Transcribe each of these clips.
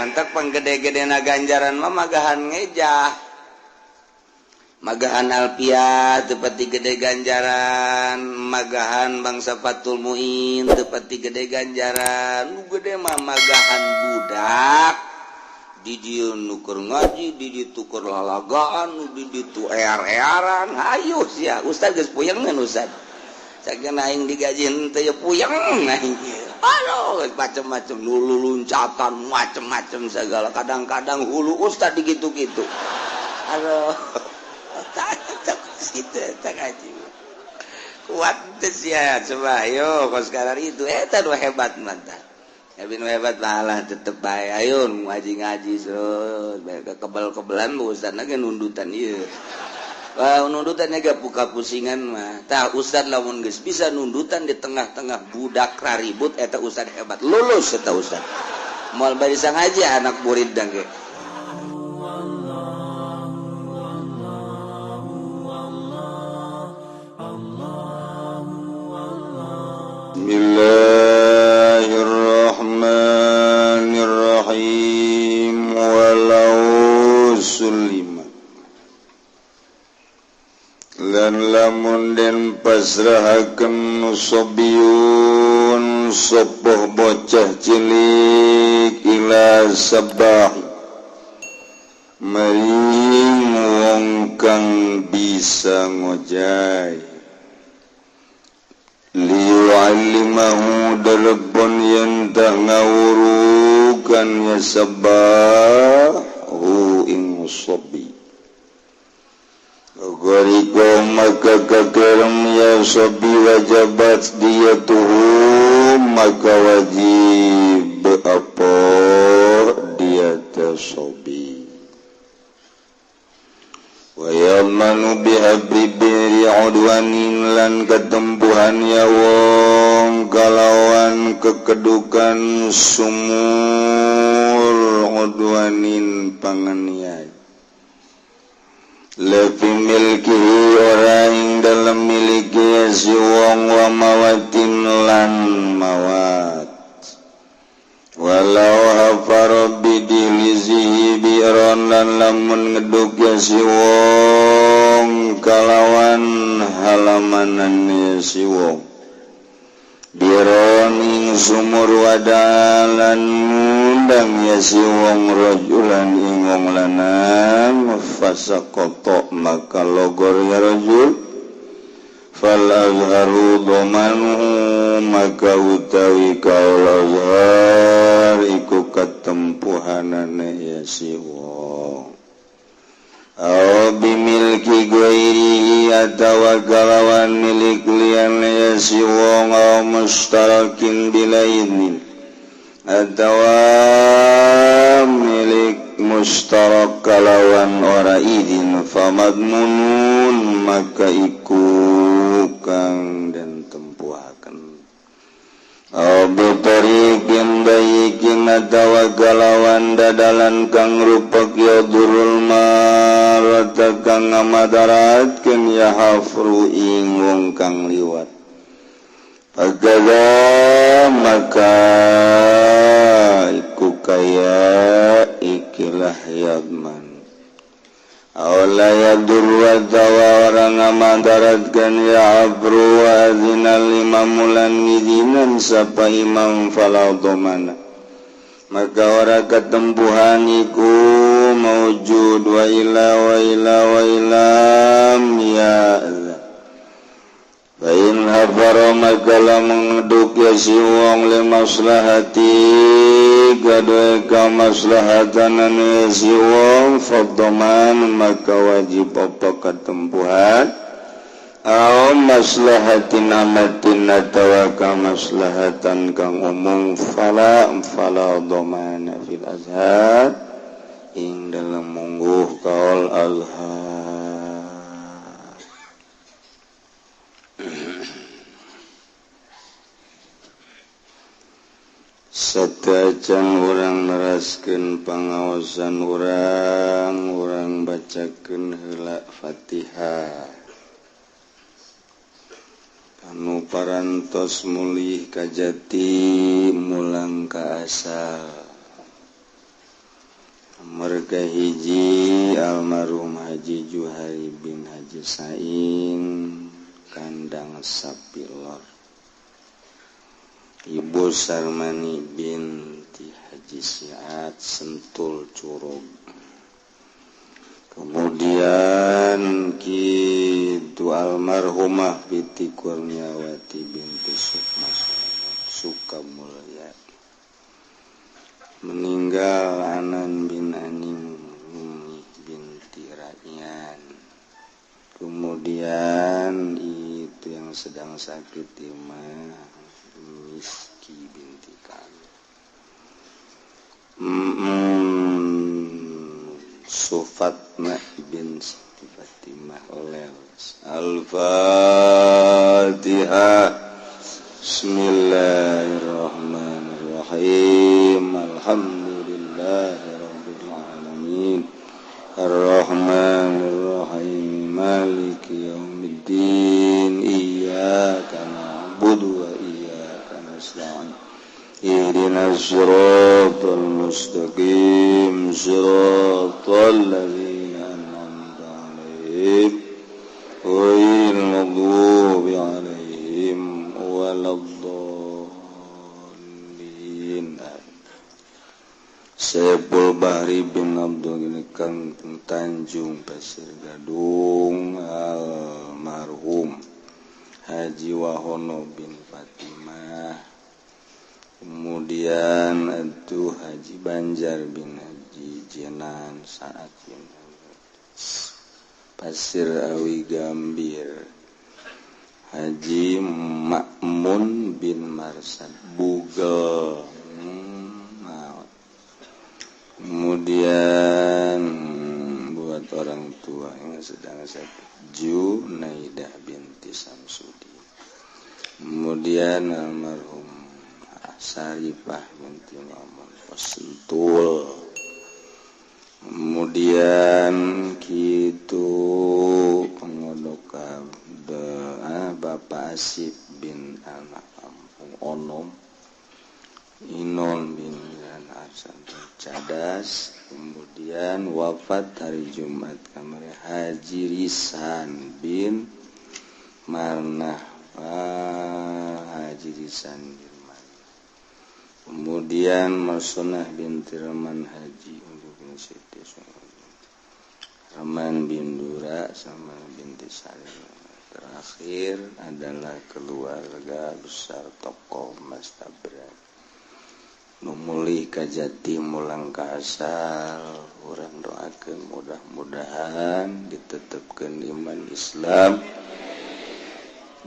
Mantak panggede-gedena ganjaran mah magahan ngejah. Magahan alpiah teu pati gede ganjaran, magahan bangsa Fathul Muin teu pati gede ganjaran. Nu gede mah magahan budak. Di dieu nu keur ngaji, di ditu keur lalagaan, di ditu ear-earan. Hayu sia, ustad geus puyengeun ustad. Sageuna aing digaji henteu ya puyeng aing. Aduh, macem-macem nulu luncatan macem-macem segala, kadang-kadang hulu ustad digitu-gitu. Aduh. Gitu eta ngaji. Kuat teu sia, coba ayo kos sekarang itu eta nu hebat mantap. Tapi nu hebat malah tetep bae ayo ngaji-ngaji terus bae kebel-kebelan ustad ge nundutan ieu. Wah, nundutan ge buka pusingan mah. Tah ustad lamun geus bisa nundutan di tengah-tengah budak raribut eta ustad hebat. Lulus eta ustad. Moal bari sangaja anak murid dang ge. Bismillahirrahmanirrahim. Walau sulima lan lamun den pasrahakeun sobiyun sopoh bocah cilik ila sabah maring wong kang bisa ngojay liyu'allimahu dalebon yen tah ngawurukan ya sabahu ing sobi Goriko maka kakerem ya sobi wajabat diyatuhu maka wajib apa dia sobi wa yamanu bihabri biri udwanin lan ketempuhan ya wong kalawan kekedukan sumur udwanin panganiaya lefi milkihi orang dalam miliki si wong wa mawatin lan mawat walau hafaro bidilizihi bi'ron lan lamun ngeduk ya si wong kalawan halamanan ya si wong bi'ron ing sumur wadalan ngundang ya si wong rajulan ing wong lanang fasaqata maka logor ya rajul fal azharu domanuhu maka utawi kaul azhar iku katempuhanane ya si wong aw bimilki ghairihi atawa kalawan milik liyane ya si wong aw mustarakin bilainin atawa milik mustarak kalawan ora idin famadmunun maka iku kang den tempuhaken aw bitariqin bayikin atawa kalawan dadalan kang rupak ya durul marata kang ngamadaratkeun ya hafru ing wong kang liwat pagada maka iku kaya ikilah yadman awla yadur wa tawa orang ngamadaratkeun ya hafru wa azinal imamulan ngidinan sapa imam fala domana maka ora ketempuhan iku maujud wa ila wa ila wa ilam ya Bain hafaro maka lamun ngeduk ya si wong li maslahati gadoe ka maslahatan ya si wong fadhaman maka wajib apa ketempuhan aw maslahatin amatin atawa ka maslahatan kang umum fala fala dhamana fil azhar ing dalem mungguh kaul azhar. Satacan urang neraskeun pangaosan urang, urang bacakeun heula Fatihah. Anu parantos mulih ka jati mulang ka asal. Pasir kahiji almarhum Haji Juhari bin Haji Sain Kandang Sapi Lor, Ibu Sarmani binti Haji Siat Sentul Curug. Kemudian kitu almarhumah binti Kurniawati binti Sukma Sukamulya, meninggal Anan bin Aning binti Raian. Kemudian itu yang sedang sakit Ima Miski binti Kami, Sufatma bin Siti Fatimah Leles. Al-Fatihah. Bismillahirrahmanirrahim. Alhamdulillahirabbil alamin. Arrahmanirrahim. Maliki yaumiddin. Iyyaka na'budu wa iyyaka nasta'in. Ihdinas siratal mustaqim. Siratal ladzina an'amta 'alaihim ghairil maghdubi 'alaihim waladdallin. Saiful Bahri bin Abdul Kang Tanjung Pasir Gadung, almarhum Haji Wahono bin Fatimah. Kemudian itu Haji Banjar bin Haji Jenan Saat bin Pasir Awi Gambir, Haji Makmun bin Marsad Bugel. Kemudian buat orang tua yang sedang sakit Junaidah binti Samsudin. Kemudian almarhum Sarifah binti Mamun Sentul. Kemudian kitu pengodoka Bapak Asif bin anak kampung Onom, Inon bin Arsan Cadas. Kemudian wafat hari Jumat kemarin Haji Risan bin Marnah, Haji Risan bin Marnah. Kemudian Marsunah binti Rahman Haji untuk bin Siti Rahman bin Dura sama binti Salim. Terakhir adalah keluarga besar tokoh Mas Tabrak numuli kajati mulang ka asal. Urang doakeun mudah-mudahan ditetepkeun iman Islam,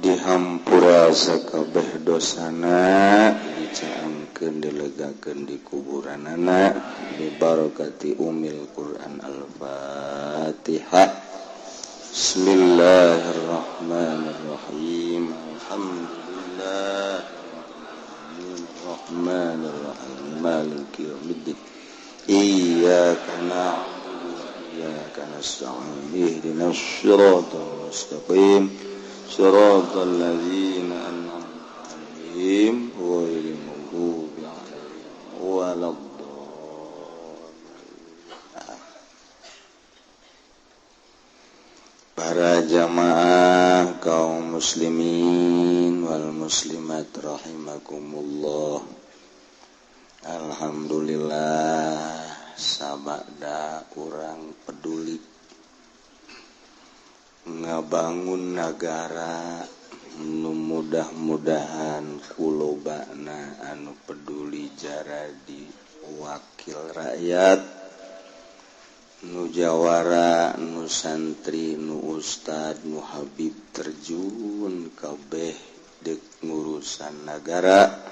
dihampura sakabeh dosana, dicaangkeun dilegakeun di kuburanana, bibarakati umil Quran. Al-Fatihah. Bismillahirrahmanirrahim. Alhamdulillah Rahmanirrahim. Maliki yaumiddin. Iyyaka na'budu wa iyyaka nasta'in. Ihdinas siratal mustaqim. Siratal ladzina an'amta 'alaihim ghairil maghdubi 'alaihim waladdallin. Para jamaah kaum muslimin wal muslimat rahimakumullah. Alhamdulillah sabada urang peduli ngabangun nagara nu mudah-mudahan kulobana anu peduli jaradi wakil rakyat, nu jawara, nu santri, nu ustad, nu habib terjun kabeh dek ngurusan nagara.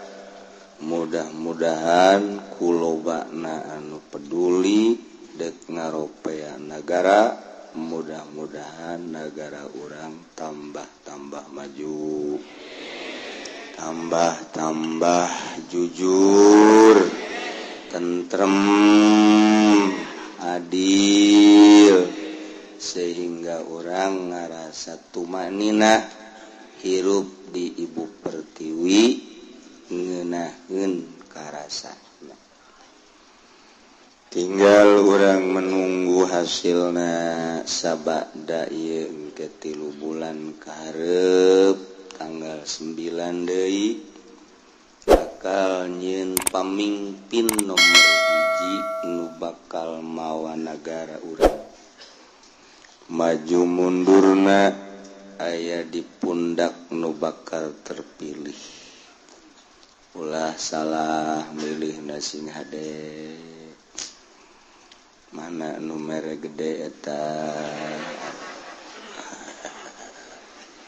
Mudah-mudahan kulobana anu peduli dek ngaropea nagara, mudah-mudahan nagara urang tambah-tambah maju, tambah-tambah jujur, tentrem, adil, sehingga orang ngarasa tumanina hirup di Ibu Pertiwi ngeunahkeun karasana. Tinggal urang menunggu hasilna sabada ieu ke 3 bulan kaharep, tanggal 9 deui bakal nyieun pamimpin nomor 1 nu bakal mawa nagara urang maju mundurna aya di pundak nu bakal terpilih. Ulah salah milih, sing hade. Mana nu mere gede eta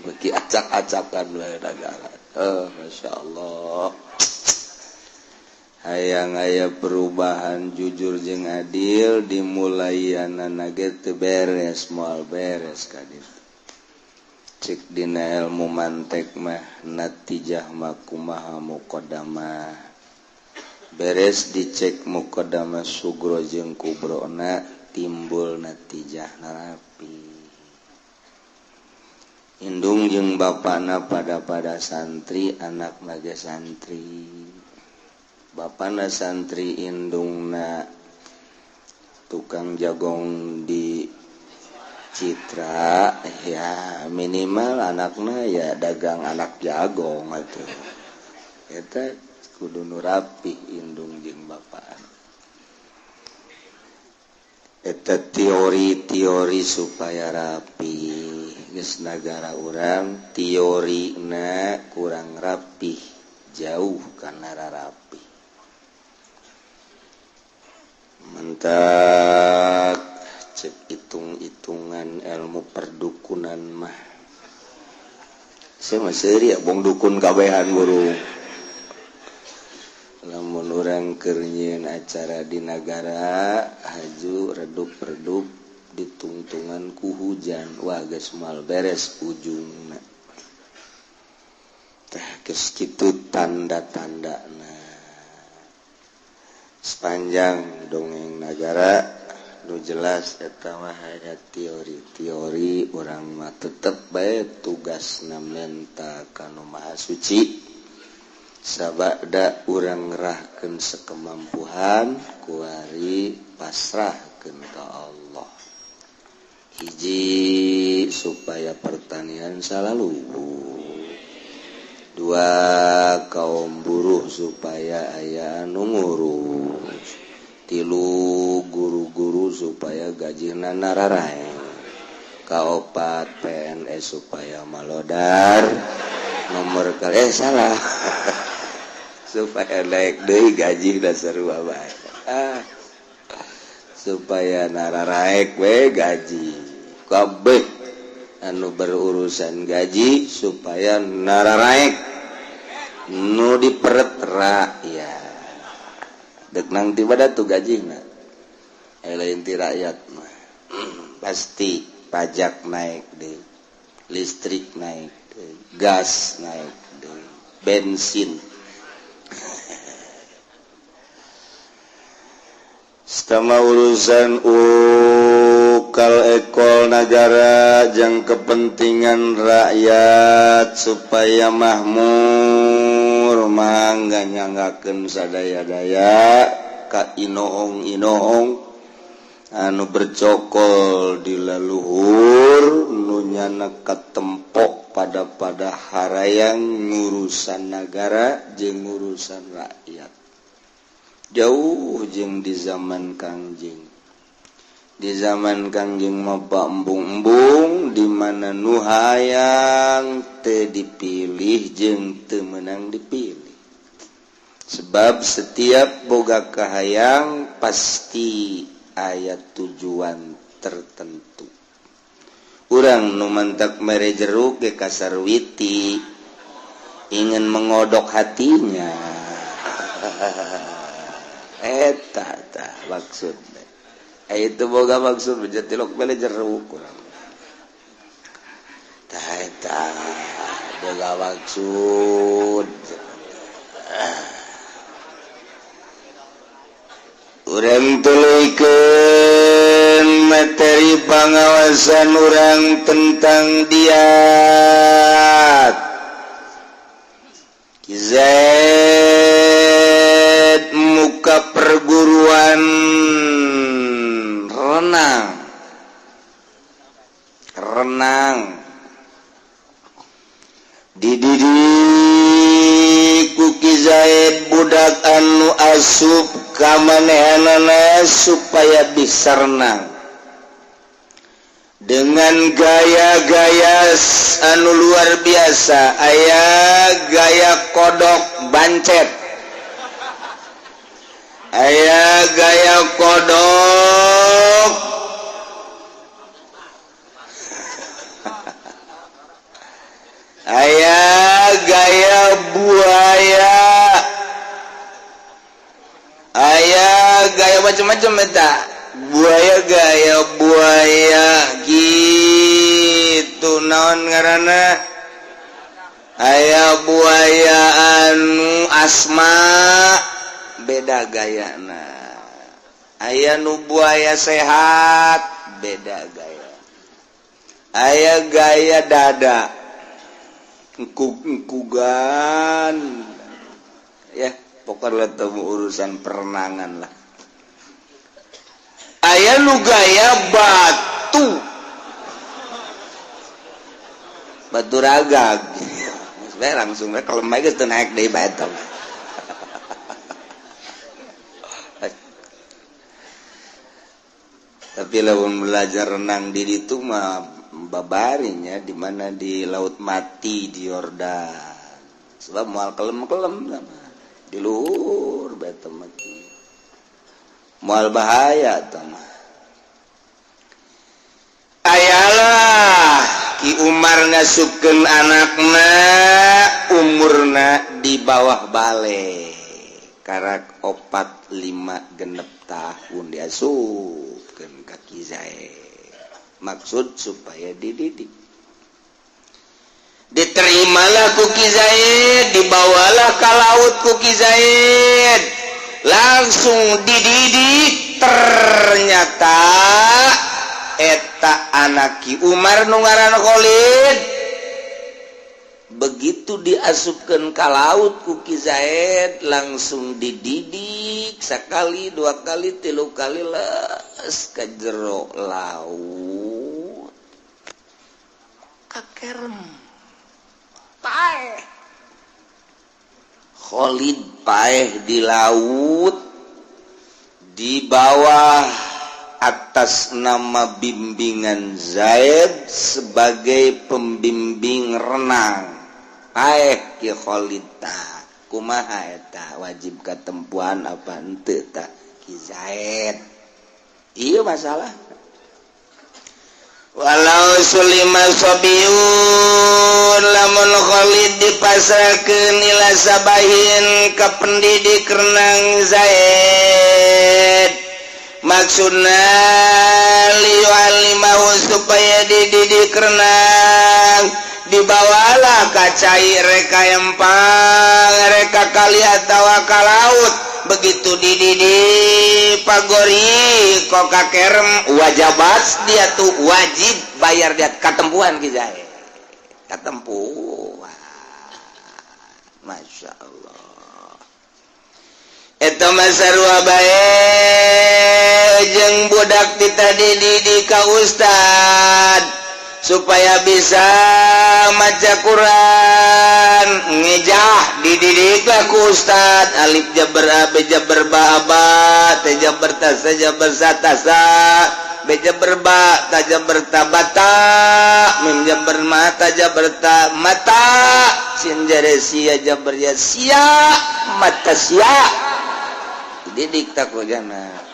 beki acak-acakan we nagara. Oh, Masya Allah, hayang aya perubahan jujur jeung adil dimulai anak teu beres, moal beres ka ditu. Cek dina ilmu mantek mah, natijah mah kumaha muqaddamah. Beres dicek muqaddamah sugro jeung kubrona, timbul natijah rapi. Indung jeung bapana pada pada santri, anak naga santri. Bapana santri, indungna tukang jagong di Citra ya, minimal anaknya ya dagang anak jagong atuh. Eta kudu nu rapi indung jeung bapak. Eta teori-teori supaya rapi. Geus nagara urang teorina kurang rapih, jauh kana rapi. Mentak cek hitung-hitungan ilmu perdukunan mah, saya mah seuri ya bong dukun kabehan burung. Lamun urang keur nyieun acara di nagara haju redup-redup ditungtungan ku hujan, wah, geus moal beres ujungna. Tah, geus kitu tanda-tandana. Sepanjang dongeng nagara nu jelas eta mah hanya teori-teori. Urang mah tetep bae tugasna menta ka Nu Maha Suci. Sabada urang ngerahkeun sekemampuan, kuari pasrahkeun ka Allah. Hiji, supaya pertanian selalu. Dua, kaum buruh supaya aya anu ngurus. Tilu, guru-guru supaya gajina nararae. Kaopat, PNS supaya malodar. Nomor kali, eh, salah, supaya naik deui gaji dasar bae. Ah, supaya nararaek we gaji kabeh anu berurusan gaji, supaya nararaek nu diperet rakyat. Dek nang tiba tuh gaji na lain ti rakyat mah pasti pajak naik deh, listrik naik deh, gas naik deh, bensin. Setama urusan ukal ekol negara jang kepentingan rakyat supaya makmur, mangga nyanggakeun sadaya-daya ka inohong-inohong anu bercokol di leluhur nu nyana katempok pada pada harayang ngurusan negara jeung urusan rakyat. Jauh jeung di zaman Kangjeng. Di zaman Kangjeng mah embung-embung di mana nu hayang teu dipilih jeung teu meunang dipilih, sebab setiap boga kahayang pasti aya tujuan tertentu. Urang nu mantak mere jeruk ke kasarwiti ingin mengodok hatinya. Eta tah maksud itu boga maksud menjadi mere jeruk kurang. Tah, eta boga maksud. Urang tuluykeun materi pengawasan urang tentang diat. Ki Zaid muka perguruan. Renang renang dididik ku Ki Zaid budak anu asup ka manehanana supaya bisa renang dengan gaya-gaya anu luar biasa. Aya gaya kodok bancet, aya gaya kodok, aya gaya buaya, aya gaya macam-macam eta buaya, gaya buaya gitu. Naon ngaranna, aya buaya anu asma, beda gaya. Nah, aya nu buaya sehat, beda gaya. Aya gaya dada engkug-engkugan ya. Pokoknya temu urusan perenangan lah. Aya nu gaya batu, batu ragag. Saya langsung kalau geus teu naik deui bae tong. Tapi lamun belajar renang di ditu mah babarinya di mana, di Laut Mati di Yordan, sebab moal kelem-kelem sama di luhur bae mati, moal bahaya tah mah. Ayalah Ki Umar ngasupkeun anakna umurna di bawah balig, karak 4, 5, 6 tahun diasupkeun ka Ki Zaid, maksud supaya dididik. Diterimalah ku Ki Zaid, dibawalah ke laut ku Ki Zaid, langsung dididik. Ternyata eta anak Ki Umar nu ngaran Khalid, begitu diasupkan ke laut ku Ki Zaid, langsung dididik sekali, dua kali, tilu kali, les ke jero laut, kakerem, paeh Khalid, paeh di laut. Di bawah atas nama bimbingan Zaid sebagai pembimbing renang, paeh Ki Khalid. Tah, kumaha eta, wajib katempuan apa henteu tah Ki Zaid? Iya, masalah. Walau sulima sobiyun, lamun Khalid dipasrahkeun ila sabahin ka pendidik renang Zaid, maksudna liyu'allimahu, supaya dididik renang. Dibawalah ka cai, rek ka empang, rek ka kali atawa ka laut. Begitu dididik, pagori kok kakerem, wajabat dia tuh, wajib bayar dia katempuan. Ki Zaid katempuan. Masya Allah, eta mah sarua bae jeung budak ti tadi didik ka ustad supaya bisa maca Quran, ngejah, dididiklah ku ustad alif jabar a, b jabar ba, ba ta jabar ta, sa jabar sa, tasa, b jabar ba, ta jabar ta, bata, mim jabar ma, ta jabar ta, mata, sin jare sia, jabar ya, sia, mata sia. Didik tak jana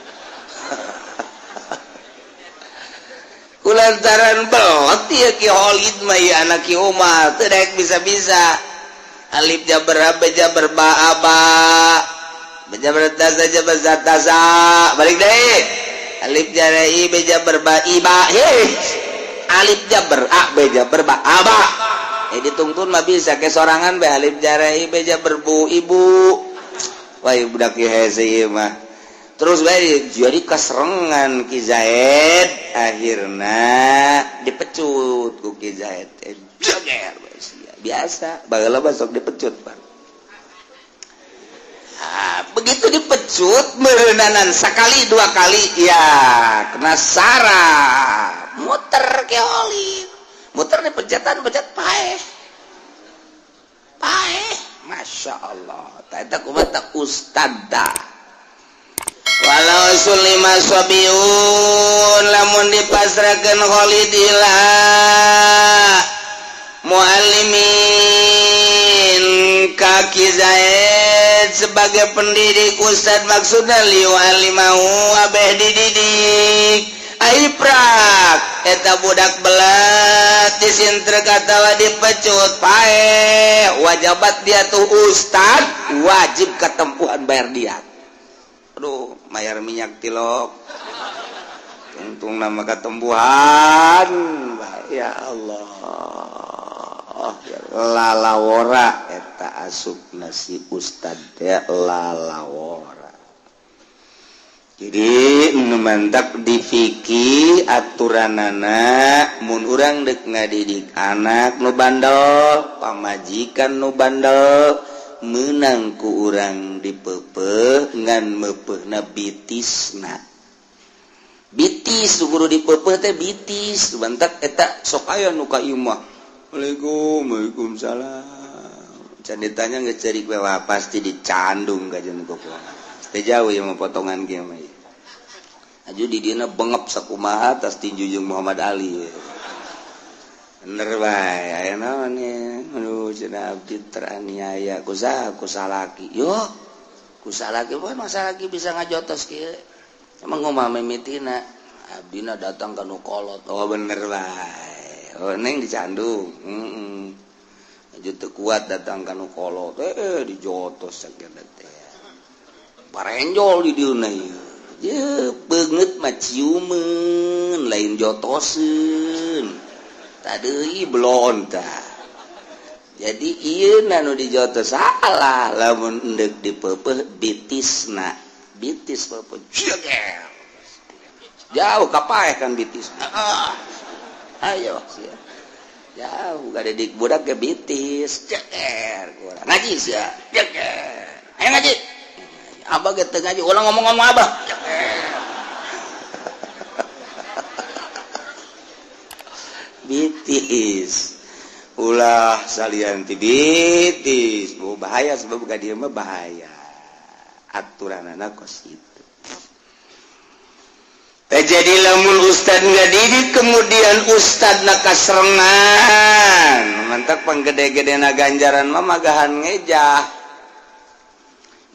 kulantaran belet ya Ki Khalid mah ya, anak Ki Umar teu daek bisa-bisa alif jabar a, b jabar ba, aba, b jabar ta, sa jabar sa, tasa. Balik deui, alif jare i, b jabar ba, iba. Hei, alif jabar a, b jabar ba, aba. Eh, ditungtun mah bisa ke sorangan be. Alif jare i, b jabar bu, ibu. Wah, budak ieu hese ieu mah. Terus bae jadi kaserengan Ki Zaid, akhirna dipecut ku Ki Zaid. Eh, joger bae sia. Biasa baheula mah sok dipecut, Pak. Nah, begitu dipecut meureunanan sekali dua kali ya kena saraf, muter ke oli, muter di pencetan pencet paeh paeh. Masya Allah, eta kumaha ustad. Walau sullima shabiyyun, lamun dipasrahkeun Khalid ila muallimin ka Ki Zaid sebagai pendidik ustad, maksudna liyu'allimahu abeh dididik, aiprak eta budak belat disintrek atawa dipecut paeh, wajabat diyatu ustad, wajib ketempuhan bayar diat. Aduh, bayar minyak tilok untung nama ketempuhan. Ya Allah ya, lalawora eta asup nasi ustad ya lalawora. Jadi nu mantak di fikih aturanana, mun urang dek ngadidik anak nu bandel, pamajikan nu bandel, menang ku urang dipepe ngan meupeuhna bitisna, bitis guru dipepe teh bitis. Bantak eta sok aya nu ka imah, "Waalaikum." "Waalaikumsalam." Can ditanya geus ceurik we, wah pasti dicandung ka jeung teh jauh ya mah potongan kieu mah. Aju di dina bengep sakumaha tas tinju jeung Muhammad Ali we. Bener bae, aya naon ye? "Aduh," cenah, "abdi teraniaya." "Ku saha?" "Ku salaki." Yo, ku salaki mah salaki bisa ngajotos kieu. Emang ngomah mimitina abdina datang ka nu kolot. Oh, bener bae. Oh, neng dicandung. Heeh. Aju teu kuat datang ka nu kolot, eh dijotos sakieu teh. Parenjol di dieu ieu. Ye, beungeut mah ciumeun, lain jotoseun. Tadi belon tah. Jadi ieu nu dijotos salah lamun endek dipeupeuh bitisna. Bitis peupeuh. Jauh kapaeh kan bitis. Ah. Ayo sia. Jauh gak didik budak ke bitis. Ceker. Ngaji sia. Ceker. Ayo ngaji. Abah ge teu ngaji, ulah ngomong-ngomong abah. Ceker. Bitis ulah salian ti bitis. Oh, bahaya, sebab ka dieu mah bahaya aturanana kos itu. Teh jadi lamun ustad ngadidik kemudian ustad na kaserengan, mantak panggede-gede na ganjaran mah magahan ngejah,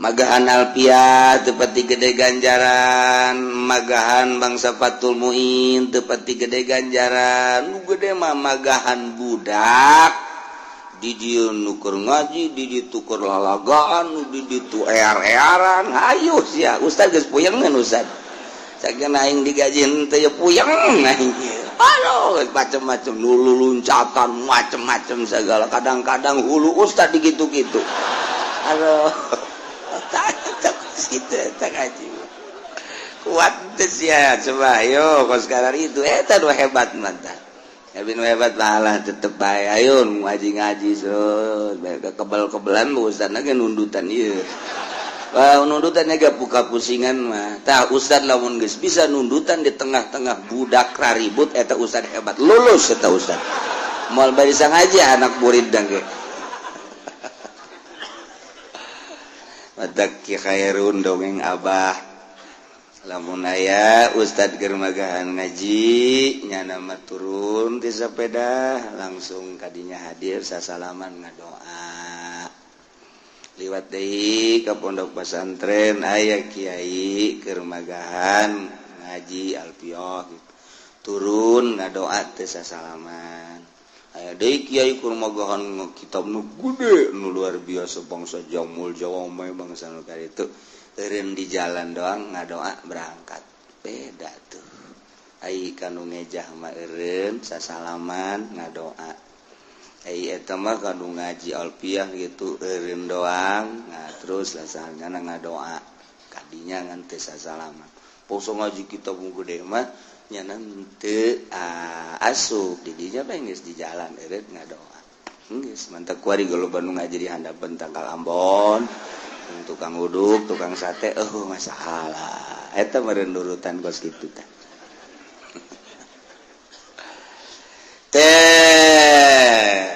magahan alfiah teu pati gede ganjaran, magahan bangsa Fathul Muin teu pati gede ganjaran. Nu gede mah magahan budak di dieu nu keur ngaji, di ditu keur lalagaan, nu di ditu ear-earan. Hayu sia, ustad geus puyengeun. Ustad sakeun aing digaji henteu ya puyeng aing. Aduh, macem-macem nulu loncatan macem-macem segala, kadang-kadang hulu ustad digitu-gitu. Aduh, gitu eta ngaji kuat teh sia. Coba ayo kos sekarang itu eta nu hebat mantap. Tapi nu hebat malah tetep bae, ayo ngaji-ngaji so kebel-kebelan ustad ge nundutan ieu. Wah, nundutan ge buka pusingan mah. Tah ustad lamun geus bisa nundutan di tengah-tengah budak raribut, eta ustad hebat, lulus eta ustad. Moal bari sangaja anak murid dang ge. Matak Ki Khairun dongeng abah, lamun aya ustad keur magahan ngaji, nyana mah turun ti sepeda langsung kadinya hadir, sasalaman, ngadoa. Liwat deui ka pondok pesantren, aya kiai keur magahan ngaji alfiah gitu, turun ngadoa teh sasalaman. Aya deui kiai keur magahan kitab nu gede nu luar biasa, bangsa jamul jawame, bangsa nu itu, eureun di jalan doang, ngadoa, berangkat. Beda tuh. Ai kanu ngejah mah eureun sasalaman ngadoa. Ai eta mah kanu ngaji alfiah gitu eureun doang. Nah, terus lasana ngadoa kadinya ngan teu sasalaman. Poso ngaji kitab nu gede mah nyana teu asup di dinya bae, geus di jalan eureun ngadoa geus. Mantap kuari loba nu ngaji di handapeun tangkal ambon. Tukang uduk, tukang sate, oh masalah. Eta meureun nurutan kos kitu teh. Teh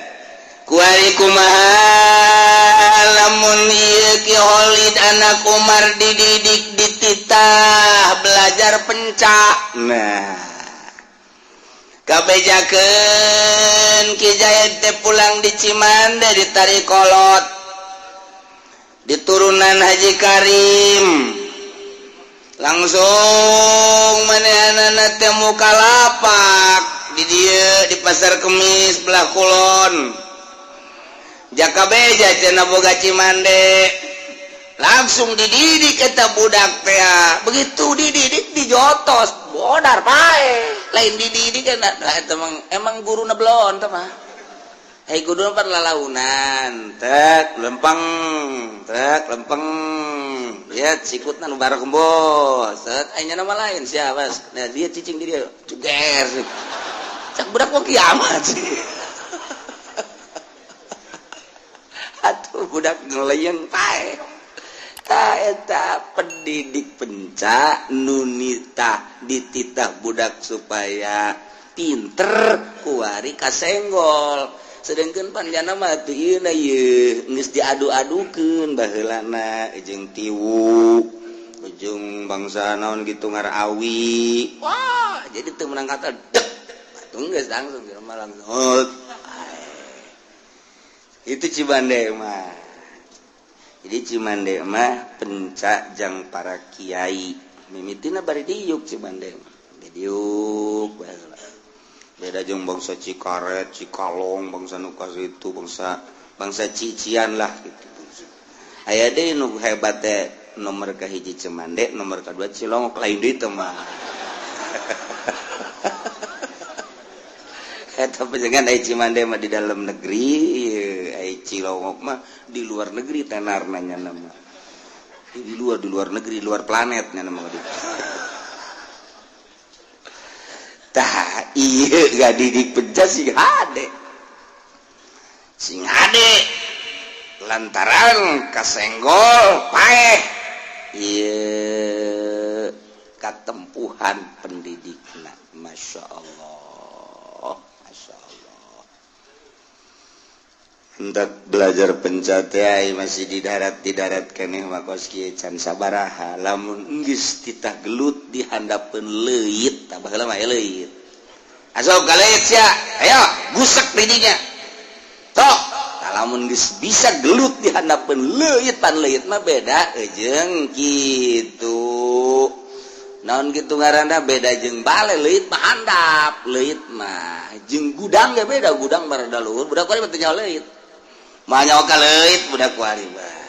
kuari kumaha lamun ieu Ki Kholid anak Umar dididik dititah belajar pencak. Nah, kabejakeun Ki Zaid teh pulang di Cimande ditarik kolot di turunan Haji Karim langsung manehanana teh muka lapak di dieu di Pasar Kemis belah kulon. Jaka beja cenah boga Cimande langsung dididik eta budak teh. Begitu dididik dijotos bodar pae lain dididik kan lah eta emang emang guruna belon teh mah. Hei guru pan lalaunan tek lempeng tek lempeng lihat sikutna nu barakembos set aya nama lain siapa nah dia cicing di dia ceger cak budak mau kiamat sih. Atuh budak ngeleyeng pae ta eta pendidik pencak nunita dititah budak supaya pinter kuari kasenggol sedangkan panjana mah teu ieu ieu geus diadu-adukeun baheulana jeung tiwu ujung bangsa naon gitu ngarawi wah jadi teu menang kata dek atuh geus langsung jelema langsung itu Cimande mah. Jadi Cimande mah pencak jang para kiai mimitina bari diuk Cimande mah diuk baheula. Beda jeung bangsa Cikaret, Cikalong, bangsa nu itu, bangsa bangsa Cician lah gitu. Aya deui nu hebat teh nomor kahiji Cimande, nomor kadua Cilongok, lain deui teh mah. Eta panjenengan aya Cimande mah di dalam negeri, aya Cilongok mah di luar negeri tenarna nya nama. Di luar negeri, luar planet nya nama. Tah iya gak didik pencak sing hade. Sing hade lantaran kasenggol paeh ieu katempuhan pendidikna. Masya Allah, Masya Allah. Hendak belajar pencak teh masih di darat keneh mah kos kieu can sabaraha lamun geus titah gelut di handapeun leuit tah baheula mah leuit asok ka leuit sia ayo gusek di dinya tok tah lamun geus bisa gelut di handapeun leuit pan leuit mah beda jeung kitu naon kitu ngaranna beda jeung bale leuit mah handap leuit mah jeung gudang ge beda gudang barada luhur budak kuari mah teu nyaho leuit mah nyaho ka leuit budak kuari mah.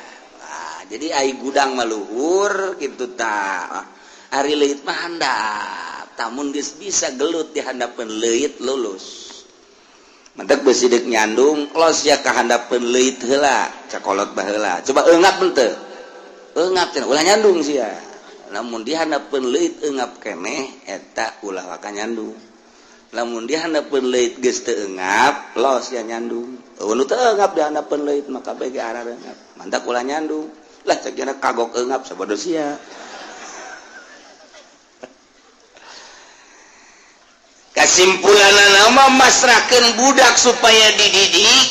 Wah, jadi ai gudang mah luhur kitu tah ari leuit mah handap tamun geus bisa gelut di handapeun leuit lulus mentek beusi deuk nyandung los ya ka handapeun leuit heula cakolot baheula coba eungap henteu eungap cenah ulah nyandung sia lamun di handapeun leuit eungap keneh eta ulah waka nyandung lamun di handapeun leuit geus teu eungap los ya nyandung eueuh nu teu eungap di handapeun leuit maka bege arareungap mantak ulah nyandung lah cek cenah kagok eungap sabodo sia. Kesimpulan nama masrahkeun budak supaya dididik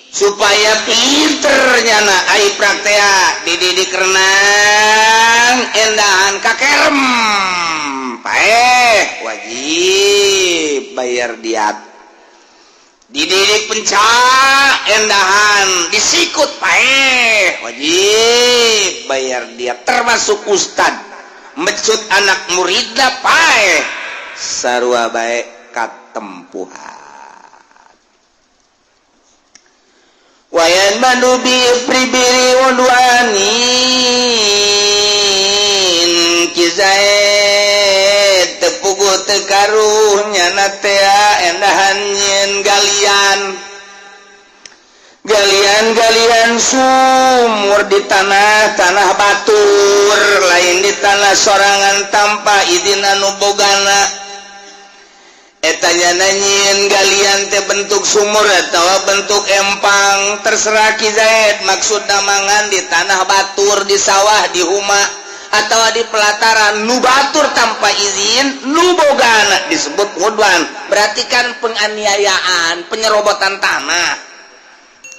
supaya pinter nyana ai praktea dididik renang endahan kakerem paeh wajib bayar diat dididik pencak endahan disikut paeh wajib bayar diat termasuk ustad mecut anak muridna paeh sarua bae katempuhan. Wayan mandubi pribiri waduanin kizaid tepugu tekaruhnya natea endahan nyen galian galian-galian sumur di tanah-tanah batur lain di tanah sorangan tanpa izin anu bogana. Etanya nyieun galian teh bentuk sumur atau bentuk empang, terserah Ki Zaid. Maksud mangan di tanah batur, di sawah, di huma, atau di pelataran nu batur tanpa izin nu bogana disebut udwan. Berarti kan penganiayaan, penyerobotan tanah,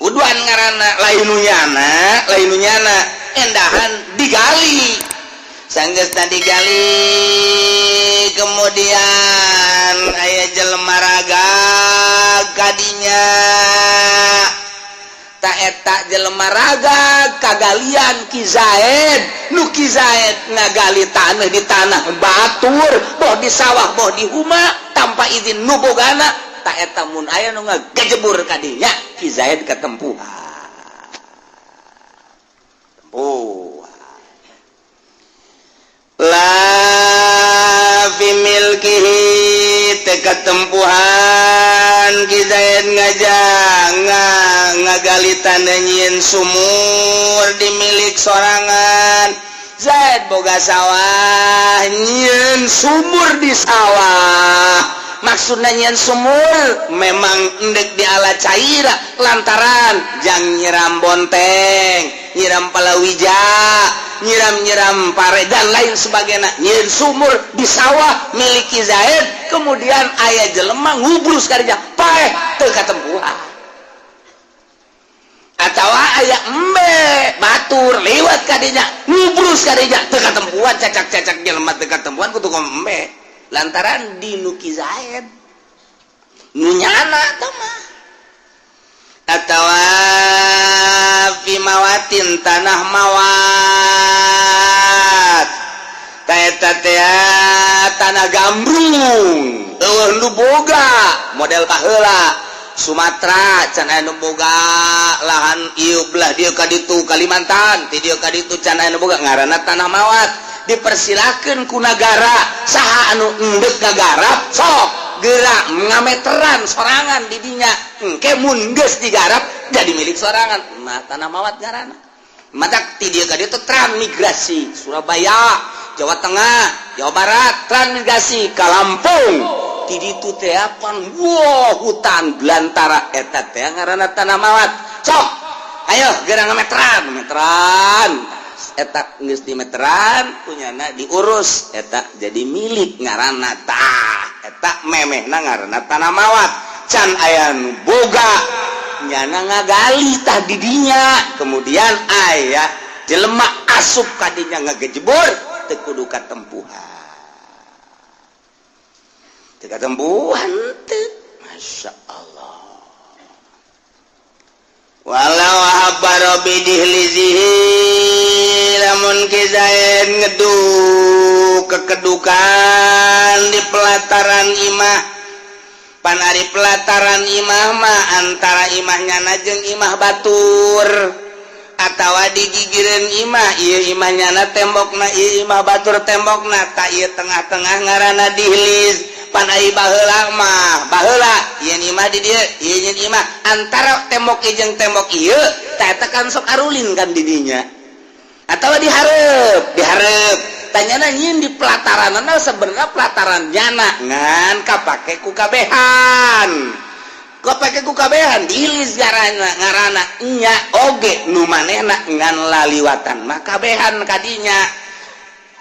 udwan ngaranna. Lain nu nyana, lain nu nyana, endahan digali. Sanggeusna digali, kemudian aya jelema ragag kadinya. Tah, eta jelema ragag kagalian Ki Zaid, nu Ki Zaid ngagali tanah di tanah batur, boh di sawah, boh di huma, tanpa izin nu bogana. Tah, eta mun aya nu ngagejebur kadinya, Ki Zaid ketempuhan tempuhan. La fi milkihi, teu katempuhan Ki Zaid ngaja ngagali tanah nyieun sumur di milik sorangan. Zaid boga sawah, nyieun sumur di sawah. Maksudnya nyieun sumur memang endek di ala caira, lantaran jang nyiram bonteng, nyiram palawija, nyiram-nyiram pare, dan lain sebagainya. Nyieun sumur di sawah milik Ki Zaid, kemudian aya jelema ngubrus kadinya, paeh, teu katempuhan. Atau aya embe batur lewat kadinya, ngubrus kadinya, teu katempuhan. Cacak-cacak jelema teu katempuhan kudu embe, lantaran di nu Ki Zaid, nu nyana mah. Atau fi mawatin, tanah mawat. Eta teh tanah gambrung, euweuh nu boga, model baheula Sumatera can aya nu boga lahan ieu, belah dieu ka ditu Kalimantan, ti dieu ka ditu can aya nu boga, ngaranna tanah mawat. Dipersilakeun ku nagara, saha anu endek ngagarap, sok gerak ngameteran sorangan di dinya. Engke mun geus digarap jadi milik sorangan mah, tanah mawat ngaranna. Matak ti dieu ka dieu teh transmigrasi Surabaya, Jawa Tengah, Jawa Barat, transmigrasi ka Lampung, ti ditu teh pan wow hutan belantara. Eta teh ngaranna tanah mawat. Sok ayo geura ngameteran, meteran. Eta geus dimeteran, punyana diurus, eta jadi milik ngaranna. Tah, eta memehna ngaranna tanah mawat, can aya nu boga, nyana ngagali tah di dinya, kemudian aya jelema asup kadinya ngagejebur, teu kudu katempuhan, teu katempuhan teu. Masya Allah. Walau habaro bidihlizihi, lamun Ki Zaid ngeduk kekedukan di pelataran imah. Pan ari pelataran imah mah antara imahnya jeung imah batur atawa digigireun imah. Ieu imah nyana tembokna, ieu imah batur tembokna. Tah, ieu tengah-tengah ngaranna dihliz. Pan ai baheula mah, baheula ieu imah di dieu, ieu nyeun imah antara tembok ieu jeung tembok ieu. Tah, eta kan sok arulin kan di dinya atau dihareup, dihareup. Tanyana nyieun di pelataran, sebenarnya pelataran nyana ngan kapake ku kabehan, kapake ku kabehan. Dihliz ngaranna, ngaranna nya oge nu manehna ngan laliwatan mah kabehan kadinya.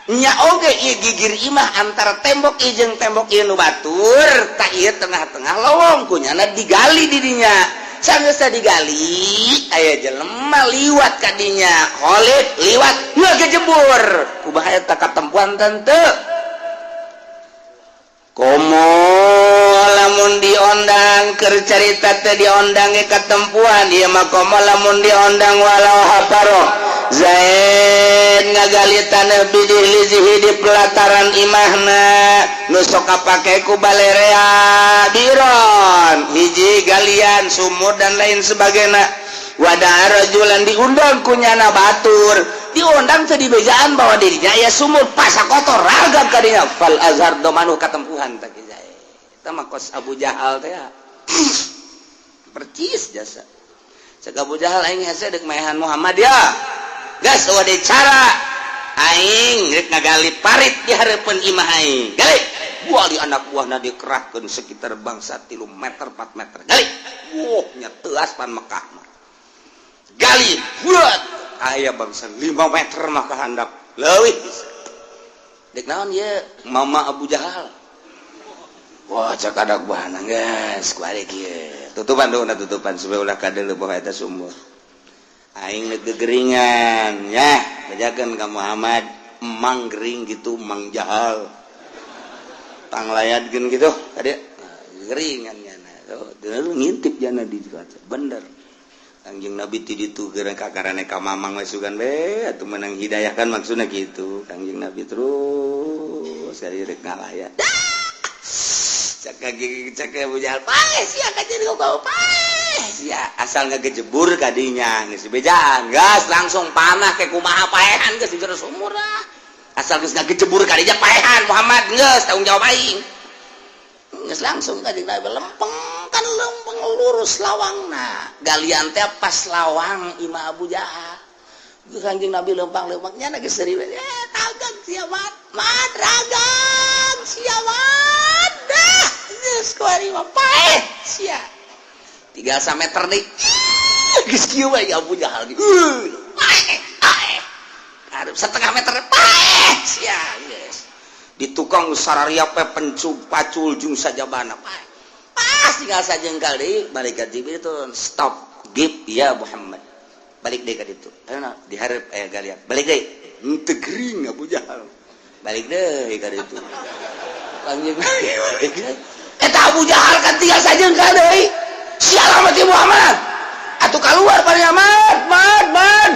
Nya oge ieu gigir imah, antara tembok ieu jeung tembok ieu nu batur. Tah, ieu tengah-tengah lowong, kunyana digali di dinya. Sanggeus digali, aya jelema liwat kadinya, Khalid liwat ngagejebur, kumaha eta, katempuan teu? Komo lamun diondang, keur carita teh diondang ge katempuan ieu mah. Komo lamun diondang. Walau hafaro, Zaid ngagali tanah bidihlizihi di pelataran imahna nu sok kapake ku balerea biron, hiji galian sumur dan lain sebagainya. Wadah rajulan, diundang kunyana batur, diundang teh dibejaan bahwa dirinya aya sumur, pasak kotor ragam kadinya, fal azhar domanu, katempuhan teh Ki Zaid. Eta mah kos Abu Jahal teh percis jasa. Cek Abu Jahal, "Aing hese deuk maehan Muhammad ya. Gas, euweuh deui cara, aing rek ngagali parit di hareupeun imah aing. Gali." Wali anak buahna dikerahkeun sekitar bangsa 3 meter 4 meter. Gali. Wah, nya teuas pan Mekah mah. Gali, buat aya bangsa 5 meter mah ka handap. Leuwih bisa. Dek naon ieu? Mama Abu Jahal. Wah, cak anak buahna geus kuari kieu. Tutupan dulu, tutupan supaya ulah kadeuleu bahwa eta sumur. Aing geus gegeringan ya, bejakeun ka Muhammad, emang gering gitu, emang jahal. Tanglayatkeun gitu, tadi geringan nya. Tuh, ngintip jana di kaca. Bener. Kangjeng Nabi ti ditu geura kakarane ka mamang we sugan we atuh menang hidayah kan maksudna kitu. Kangjeng Nabi terus kali rek ngalayat. Cak cak Abu Jahal paeh sia ka jadi kau paeh sia asal ngagejebur kadinya geus bejaan gas langsung panah ke kumaha paehan geus di jero sumur ah. Asal geus ngagejebur kadinya paehan Muhammad geus tanggung jawab aing. Geus langsung ka Nabi lempeng kan lempeng lurus lawangna. Galian teh pas lawang imah Abu Jahal. Geus Kanjeng Nabi lempang-lempangnya geus seuri tagang sia mat mat ragang sia mat dah geus kuari mah paeh sia. Tinggal sameter deui. Geus kieu we Abu Jahal. Paeh paeh. Aduh setengah meter paeh sia geus. Di tukang sarariap we pencuk pacul jeung sajabana paeh. Pas tinggal sajengkal deui balik ka Jibril turun stop gip ya Muhammad. Balik deui ka ditu. Ayo dihareup aya galian. Balik deui. Henteu gering Abu Jahal. Balik deui ka ditu. Kangjeng Nabi balik deui. Eta Abu Jahal kan tinggal sajengkal deui. Sial mati Muhammad. Atuh keluar pada mat mat mat.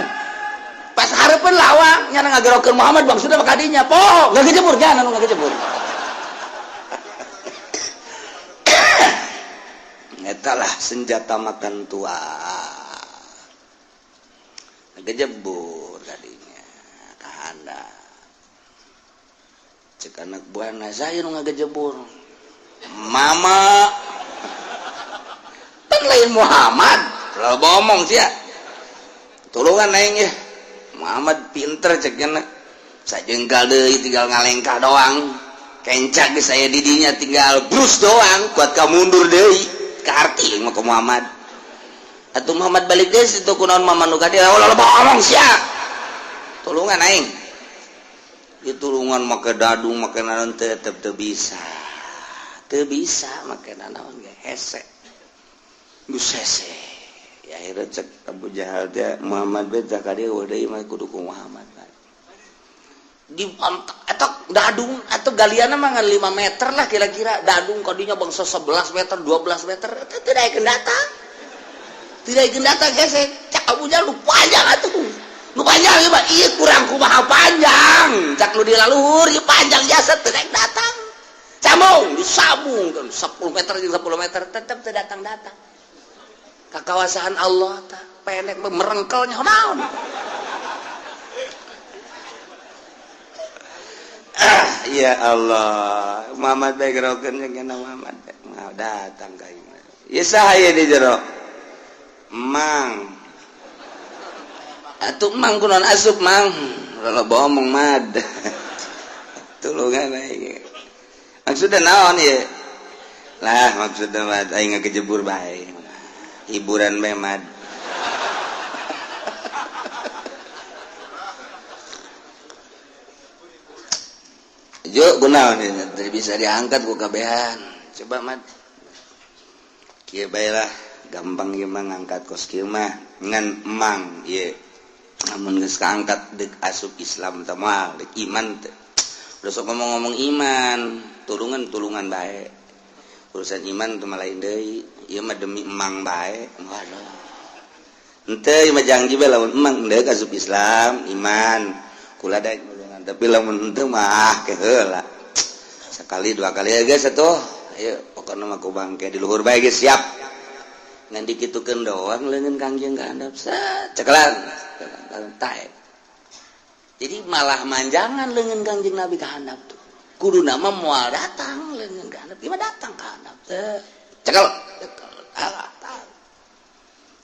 Pas hareupeun lawang nya ngagerokeun Muhammad bang sudah kadinya poho ngagejebur nya anu ngagejebur. Eta lah senjata makan tua. Ngagejebur kadinya kahanda. Cek anak buahna saya nu ngagejebur. Mama kan lain Muhammad lalu ngomong sih ya tulungan aing ya Muhammad pinter ceknya sajengkal deui tinggal ngalengkah doang kencak geus saya didinya tinggal brus doang kuat ka mundur deui kaarti mah ka Muhammad atuh Muhammad balik deui situ kunaon mama nu ka dieu ulah loba ngomong sia tulungan aing di tulungan make dadung make naon tetep teu bisa make naon ge hese geus hese ya akhirnya cek Abu Jahal teh Muhammad beta ka dieu deui mah kudu ku Muhammad di atau dadung atau galiana mah ngan 5 meter lah kira-kira dadung kadinya bangsa 11 meter 12 meter itu tidak akan datang hese cak Abu Jahal lu panjang atuh lu panjang ieu mah ieu kurang kumaha panjang cak lu di laluhur ieu panjang jasa tidak datang sambung disambung kan 10 meter jeung 10 meter tetap tidak datang-datang kakawasan Allah tah pendek merengkelnya naon. Ya Allah Muhammad bae gerokeun jeung Muhammad mau datang ka imah ieu saha ieu di jero Mang atuh mang kunaon asup mang loba omong mad tulungan aing maksudna naon ieu lah maksudna mah aing ngagejebur bae hiburan bae mad. Jo gunaon ieu bisa diangkat ku kabehan coba mad kieu bae lah gampang ieu mah ngangkat kos kieu mah ngan emang ieu lamun geus kaangkat deuk asup Islam teh moal deuk iman teh udah sok ngomong-ngomong iman tulungan-tulungan bae urusan iman teh mah lain deui ieu mah demi emang bae waduh henteu ieu mah janji bae lamun emang deuk asup Islam iman kula daek nulungan tapi lamun henteu mah ke heula sekali dua kali ya geus atuh ayo pokona mah ku bangke di luhur bae geus siap ngan dikitukeun doang leungeun Kangjeng ka handap set cekelan taek jadi malah manjangan leungeun Kangjeng Nabi ka handap tuh kudu nama moal datang leungeun ka handap ieu datang ka handap teh cekel cekel alah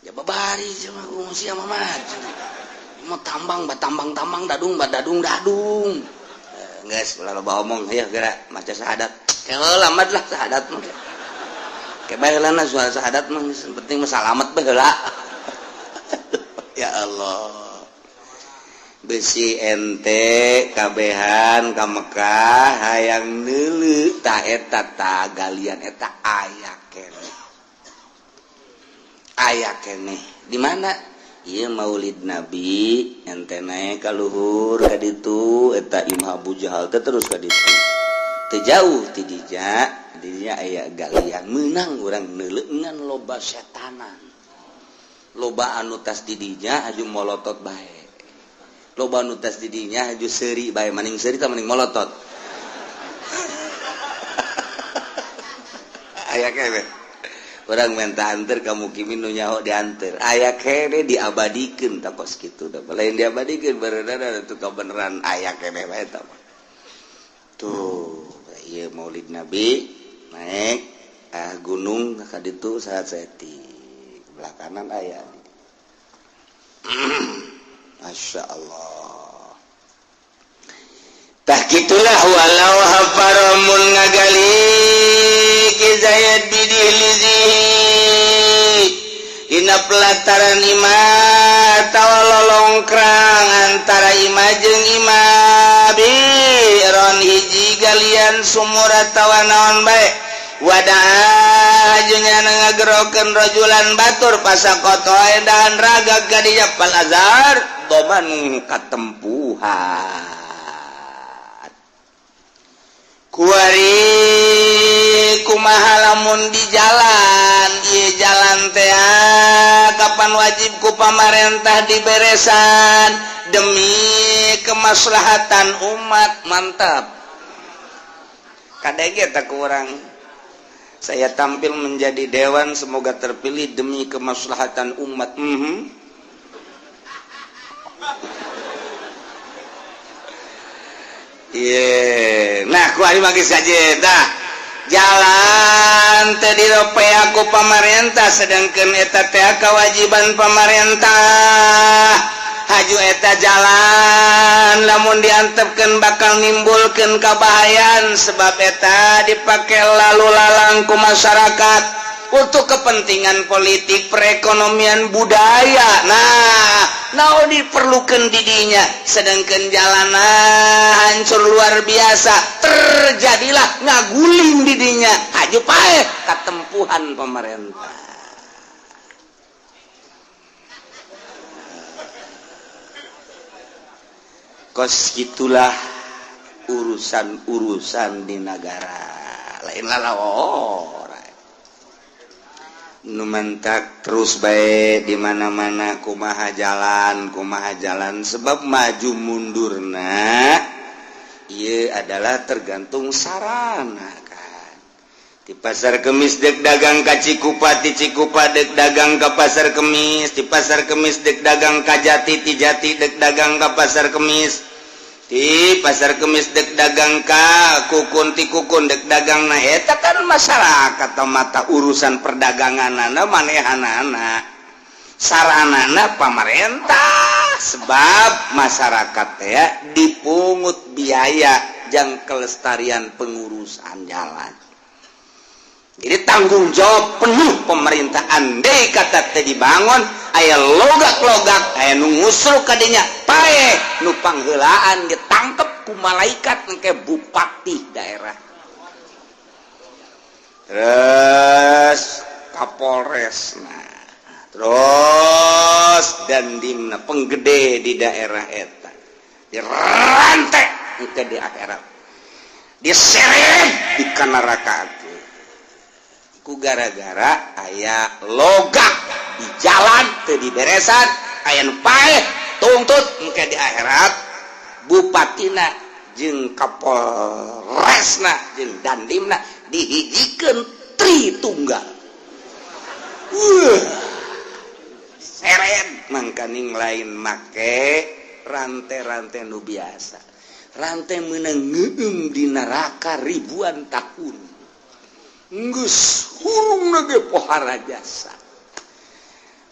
ya babari sama sia Muhammad mau tambang batambang tambang dadung badadung dadung geus ulah loba omong ieu geura maca syahadat. Kalau lambat lah sahadat mah. Kebaheulana soal sahadat mah penting mah salamet baheula. Ya Allah. Besi ente kabehan ka Mekah hayang neuleu ta eta ta galian eta aya keneh. Aya keneh. Di mana? Ieu Maulid Nabi ente naik ka luhur ka ditu eta Imam Abu Jahal teh terus ka ditu. Teu jauh ti dinya, dinya aya galian meunang urang neuleu ngan loba setanan. Loba anu tas di dinya aju molotot bae. Loba nu tas di dinya aju seuri bae, maning seuri tah maning molotot. Aya keneh. Urang minta anter ka mukimin nu nyaho dianter. Aya keneh diabadikeun tah kos kitu da. Lain diabadikeun berenana atuh kabeneran aya keneh bae tah. Tuh, ieu Maulid Nabi naik gunung ka ditu saat saeutik. Belah kanan aya. Masya Allah. Tah kitulah walau hafaramun ngagali ki Zaid bidihlizi dina pelataran imah atawa lolongkrang antara imah jeung imah biron hiji galian sumur atawa naon bae wadah jeung ngagerokeun rajulan batur pasakoto edan raga ka dinya pal azhar doman katempuhan kuari kumaha lamun di jalan ieu jalan teh kapan wajib ku pamarentah diberesan demi kemaslahatan umat. Mantap kadege tak kurang saya tampil menjadi dewan semoga terpilih demi kemaslahatan umat. Yeah. Nah ku ari mah geus dah jalan teh diropea ku pamarentah sedangkan eta teh kewajiban pamarentah. Haju eta jalan lamun diantepkeun bakal nimbulkeun kabahayan sebab eta dipake lalu lalang ku masyarakat untuk kepentingan politik, perekonomian, budaya. Nah, naon diperlukan didinya sedangkan jalanan hancur luar biasa, terjadilah ngaguling didinya haju paeh katempuhan pemerintah. Kos gitulah urusan-urusan di negara lain lalawor nu mentak terus baik di mana-mana kumaha jalan sebab maju mundurna ieu adalah tergantung sarana kan. Di pasar Kemis dek dagang ka Cikupa, ti Cikupa dek dagang ka pasar Kemis, di pasar Kemis dek dagang ka Jati, ti Jati dek dagang ka pasar Kemis, di pasar Kemis dek dagang ka Kukun, ti Kukun dek dagang. Nah eta kan masyarakat mata urusan perdaganganana manehanana saranana pamarentah sebab masyarakat ya dipungut biaya jang kelestarian pengurusan jalan. Jadi tanggung jawab penuh pemerintah. Andai kata teh dibangun aya logak-logak aya nu ngusruk kadinya paeh nu pangheulaan ditangkep ku malaikat engke bupati daerah terus kapolres nah terus dandimna penggede di daerah eta dirantek engke di akhirat diseret di kanaraka ku gara-gara aya logak di jalan teu diberesan aya nu paeh tuntut engke di akhirat bupatina jeung kapolresna jeung dandimna dihijikeun tri tunggal. Seret mangkaning lain make rantai-rantai nu biasa rantai meunang ngeung di neraka ribuan tahun geus hurung ge pohara jasa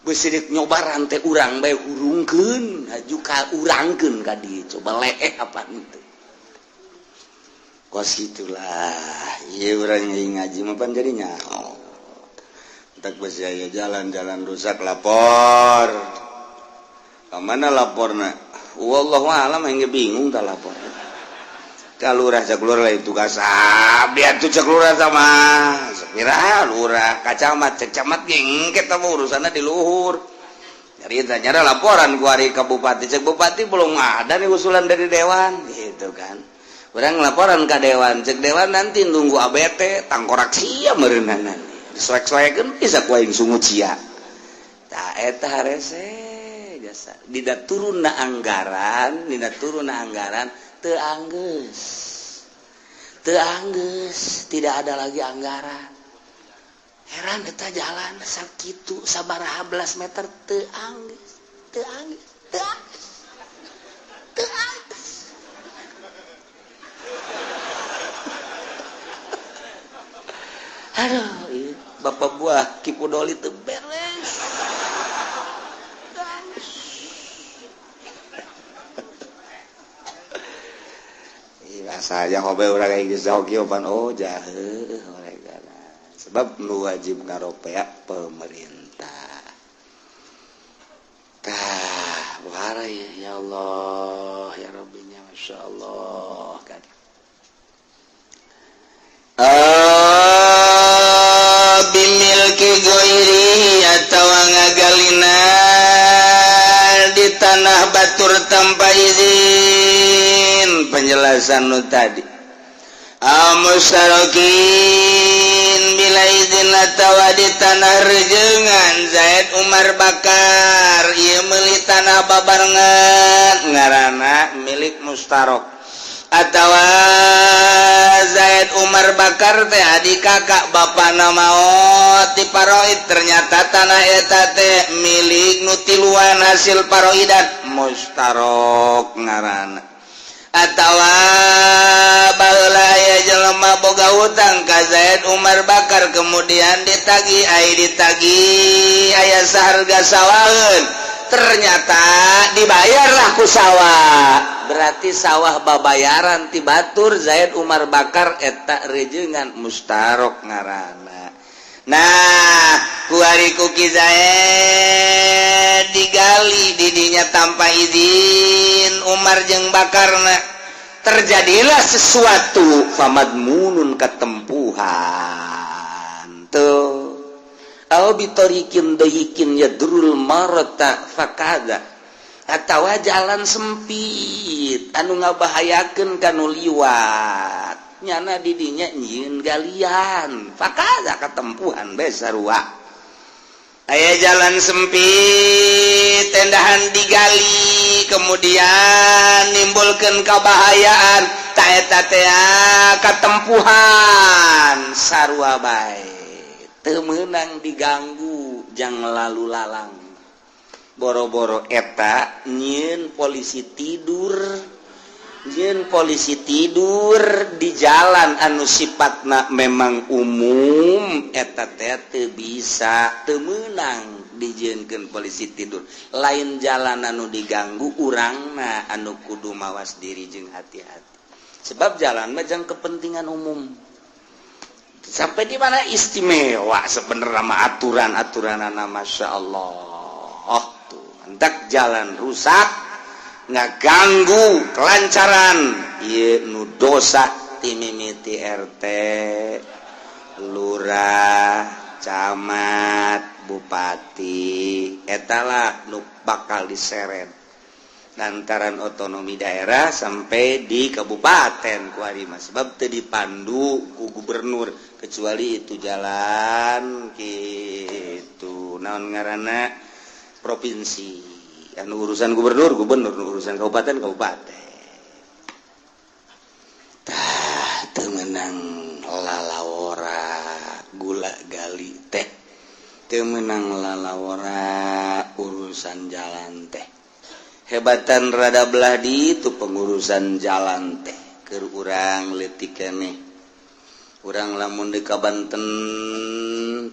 beusirik nyoba rantai urang bae hurungkeun haju ka urangkeun ka dieu coba leeh apa henteu. Kos gitulah ieu urang ngaji mah pan jadi nyaho. Entak besi aya jalan-jalan rusak lapor. Ka mana laporna? Wallahu a'lam, aing bingung tah lapor. Ka lurah, cek lurah lain tugas abdi atuh, cek lurah sama. Sapira lurah, ka camat, cek camat ge engke tah urusanna di luhur. Nyarita nyara laporan ku ari ka bupati, cek bupati belum ada nih usulan dari dewan gitu kan. Urang laporan ka dewan, cek dewan nanti nunggu ABT, tangkorak sia meureunana. Disoek-soekeun bisa ku aing sungut sia. Tah eta harese jasa. Dina turunna anggaran, dina turunna anggaran teu anggeus. Teu anggeus, tidak ada lagi anggaran. Heran eta jalan sakitu sabaraha belas meter teu anggeus, teu anggeus, teu anggeus. Teu anggeus. Aduh, ieu bapak buah Ki Pudoli teu beres. Saya hobe urang kayak geus hoki pan oh jahe sebab nu wajib ngaropea pemerintah. Tah warai ya Allah ya Rabbinya Masya Allah kan. Bimilki goiri atawa ngagalina di tanah batur tanpa izin, penjelasan nu tadi. Amusarokin bila izin atawa di tanah rejengan Zaid Umar Bakar ieu meuli tanah babarengan ngaranna milik mustarok atawa Zaid Umar Bakar teh adik kakak bapana maot di paroid, ternyata tanah eta teh milik nu tiluan hasil paroidan mustarok ngaranna. Atawa baheula aya jelema boga hutang ka Zaid Umar Bakar kemudian ditagih ai ditagih aya saharga sawaheun, ternyata dibayarlah ku sawah, berarti sawah babayaran ti batur Zaid Umar Bakar, eta rejengan mustarok ngaranna. Nah, kuari ku Ki Zaid digali didinya tanpa izin Umar jeung Bakarna, terjadilah sesuatu famadmunun ketempuhan tuh aw bitarikin dayikin yadrul marata fakada atawa jalan sempit anu ngabahayakeun kanu liwat nyana didinya nyieun galian fakada ketempuhan bae sarua. Aya jalan sempit tendahan digali kemudian nimbulkeun kabahayaan ta eta teh katempuhan sarua bae, teu meunang diganggu jang lalu lalang. Boro-boro eta nyieun polisi tidur, nyieun polisi tidur di jalan anu sifatna memang umum eta teh teu bisa, teu meunang dijieunkeun polisi tidur. Lain jalan anu diganggu urangna anu kudu mawas diri jeung hati-hati, sebab jalan mah jang kepentingan umum. Sampai di mana istimewa sebenarnya mah aturan-aturanana, Masya Allah. Tuh hendak jalan rusak ngaganggu kelancaran ieu nu dosa ti mimiti RT, lurah, camat, bupati, etalah nu bakal diseret lantaran otonomi daerah sampai di kabupaten kuari mah, sebab teu dipandu ku gubernur kecuali itu jalan gitu naon ngaranna provinsi, anu urusan gubernur gubernur, urusan kabupaten kabupaten. Tah teu meunang lalawora gula gali teh, teu meunang lalawora urusan jalan teh. Hebatan rada belah di itu pengurusan jalan teh keur urang leutik keneh. Urang lamun di ka Banten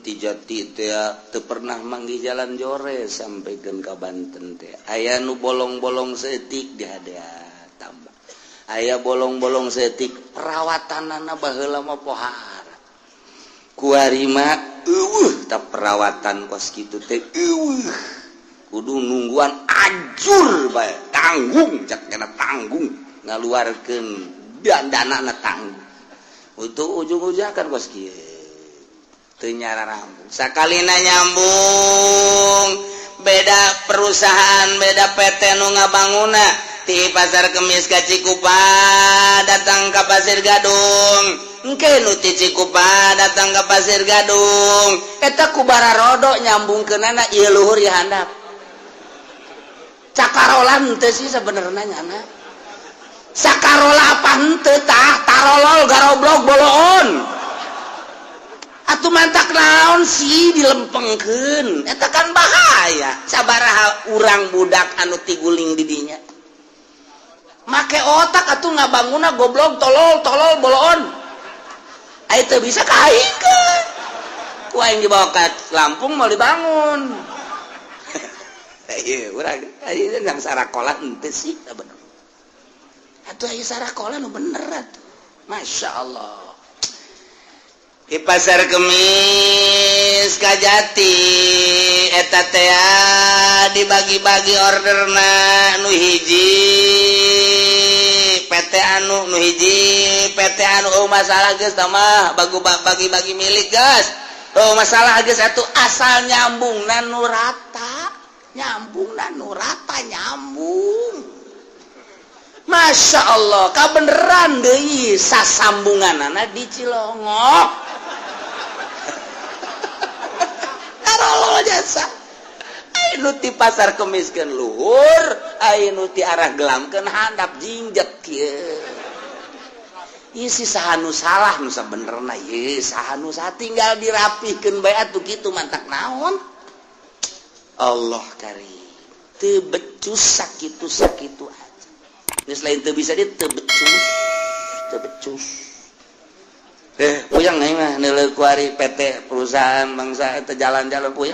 ti Jati teh teu pernah manggih jalan jore sampaikan ka Banten teh aya nu bolong-bolong seetik di hadea tambah. Aya bolong-bolong saeutik, perawatanana baheula mah pohara. Kuari mah euweuh tah perawatan kos kitu teh, euweuh. Kudu nungguan ajur bae, tanggung cak kena tanggung ngaluarkeun dan dana na tanggung. Untuk ujung-ujung kan kos kieu. Teu nyararambung. Sakalina nyambung, beda perusahaan, beda PT nu ngabanguna. Ti Pasar Kemis ka Cikupa, datang ke Pasir Gadung. Engke nu ti Cikupa datang ke Pasir Gadung. Eta ku bararodo nyambungkeunana, ieu luhur ieu handap. Cakarolan teu sih sebenarnya nyana? Sakarola apa henteu tah? Tarolol, garoblok, boloon. Atuh mantak naon sih dilempengkeun? Eta kan bahaya. Sabaraha urang budak anu tiguling di dinya. Make otak atuh ngabanguna, goblok, tolol, tolol, boloon. Ayo teu bisa kaingkeun. Ku aing dibawa ke Lampung mau dibangun. Iya, urang ieu yang sarakola henteu sih bener. Atuh aya sarakola nu bener atuh. Masya Allah. Di Pasar Kemis Kajati eta teh dibagi-bagi orderna, nu hiji PT anu, nu hiji PT anu. Oh, masalah geus mah bagu bagi-bagi milik geus. Oh, masalah geus atuh, asal nyambung nu rata, nyambung nu rata, nyambung. Masya Allah, kabeneran deui sasambunganana di Cilongok. Tarolol jasa. Anu ti Pasar Kemiskeun luhur, anu ti arah Gelamkeun handap, jingjet kieu. Ieu si saha nu salah nu sabenerna ieu, saha nu salah? Tinggal dirapihkeun bae atuh kitu, mantak naon? Allah karim. Teu becus sakitu sakitu aja. Geus lain teu bisa di teu becus, teu becus. Eh, puyeng aing mah neuleuh kuari PT perusahaan bangsa eta jalan-jalan, puyeng.